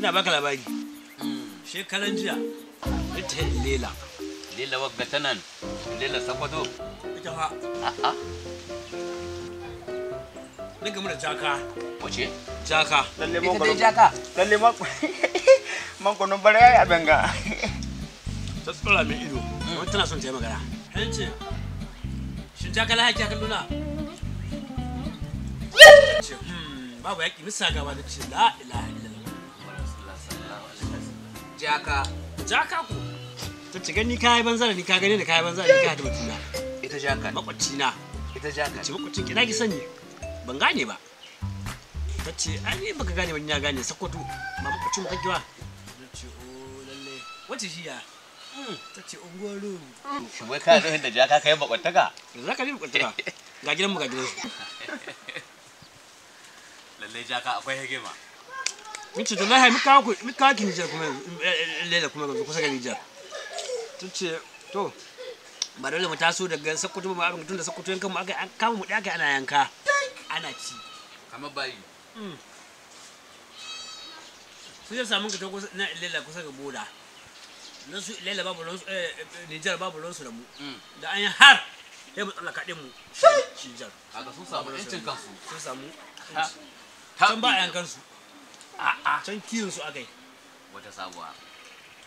Ina baka labari. Shekaran jiya ita Lela. Lela wagga ta nan, Lela Sakwato. Ita fa. A'a. Ni gamu da jaka. Wace? Jaka. Lalle Ita dai jaka. Lalle ma man kono bare ai abin ga. Ta tsura min ido. Wani tana son ta yi magana. An ce, shin jaka lahaƙi haka nuna? Ce, babu yaƙi misa gaba da ce la ilaha illallah. Jaka. Jaka ko. Ta ce gani kayi banza da ni ka gani da kayi banza da ni ka haɗu batuna. Ita jaka. Makwabci na. Ita jaka. Ce makwabcin ki na ki sani. Ban gane ba. Ta ce ai ni baka gane ba ni na gane Sokoto ba makwabcin mu kake ba. Ta ce o lalle. Wace shi ya? Ta ce unguwar ruwa. Shin wai ka nufin da jaka kai makwabtaka? Za ka bi makwabtaka. Ga gidanmu ga gidansu. Lalle jaka akwai hikima. Mun ce to lahi muka ku muka ki Nijar kuma Lela kuma yanzu kusa ga Nijar. Ta ce to ba dole mu taso daga Sokoto ba abin tun da Sokoto yankan mu aka an kama mu ɗaya ana yanka. Ana ci. Kamar bayi. Sun ya samu ka ta kusa na Lela kusa ga boda. Nan su Lela babu ruwan Nijar babu ruwan su da mu. Da an yi har sai mu tsallaka ɗin mu. Nijar. Kaga sun samu yancin kansu. Sun samu. Ta. Can ba a yankan su. A'a. Can kiyon su aka yi. Wata sabuwa.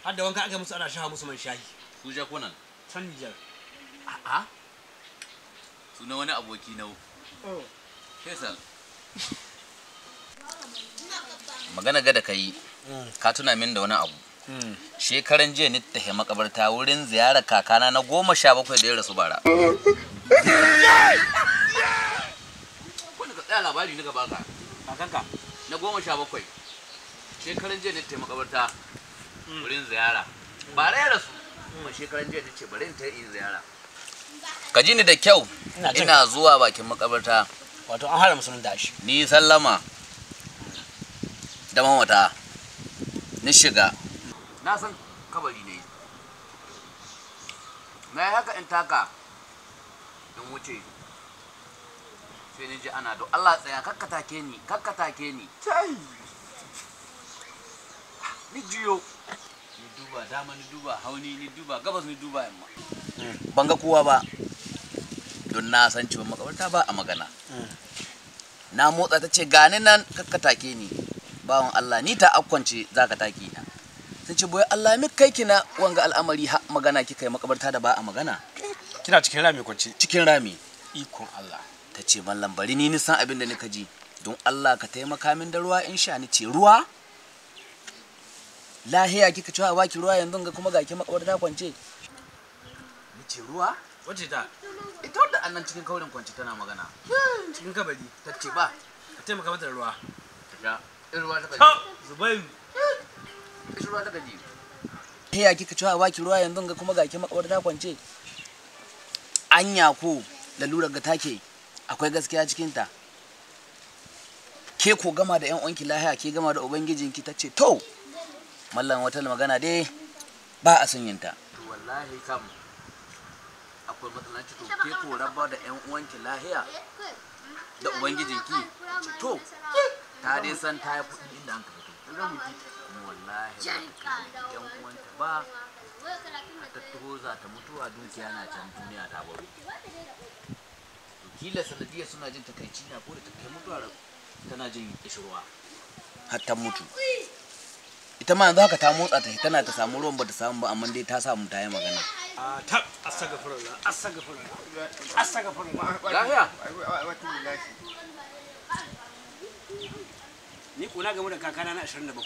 Har da wanka aka musu ana shaha musu man shahi. Su jakunan. Can Nijar. A'a. Suna wani aboki nau. Faisal. Magana ga da kai ka tuna min da wani abu. Shekaran jiya ni tafi makabarta wurin ziyarar kakana na 17 da ya rasu bara. Wani ka tsaya labari ni gaba ka. Kakanka. Na 17. Shekaran jiya ni tafi makabarta wurin ziyara. Bara ya rasu. Kuma shekaran jiya ni ce bari in ta in ziyara. Ka ji ni da kyau. Ina jin Ina zuwa bakin makabarta. Wato an hana musulun shi. Ni sallama da mamata ni shiga. Na san kabari ne. Na yi haka in taka in wuce. Sai ni ji ana do Allah tsaya kakka take ni kakka take ni. Ni juyo. Ni duba dama ni duba hauni ni duba gabas ni duba yamma. Ban ga kowa ba. Don na san cewa makabarta ba a magana. Na motsa ta ce gani nan kakka take ni. Bawan Allah ni ta akkwance za ka take na. Sai ce boye Allah mi kai kina wanga al'amari ha magana kika yi makabarta da ba a magana. Kina cikin rami kwance. Cikin rami. Ikon Allah. Ta ce mallam bari ni nisan abin da nika ji. Don Allah ka taimaka min da ruwa in sha ni ce ruwa. Lahiya kika cewa baki ruwa yanzu ga kuma ga ki makabarta kwance. Ni ce ruwa? Wace ta? Ita wadda annan cikin kaurin kwance tana magana. Cikin kabari. Ta ce ba. Ka taimaka mata da ruwa. Ta sha. In ruwa ta gaji. Ha! Zubairu. In ruwa ta gaji. Lahiya kika cewa baki ruwa yanzu ga kuma ga ki makabarta kwance. Anya ko lalurar ga take akwai gaskiya cikin ta. Ke ko gama da yan uwanki lahiya ke gama da ubangijinki ta ce to mallam wata magana dai ba a son yinta. To wallahi kam akwai matsala to ke ko raba da yan uwanki lahiya da ubangijinki ce to ta dai san ta yi kuɗi inda an ka fito. Kuma wallahi ba ta taimaki yan uwanta ba ta taho za ta mutuwa dukiya na can duniya ta baro. To kila sanadiyar suna jin takaici na ko da ta kai mutuwa tana jin kishirwa. Har ta mutu. Ita ma yanzu haka ta motsa ta tana ta samu ruwan bata samu ba amma dai ta samu ta yi magana. A tab astaghfirullah astaghfirullah astaghfirullah. Lafiya? Ni kuna game da kakana na 27.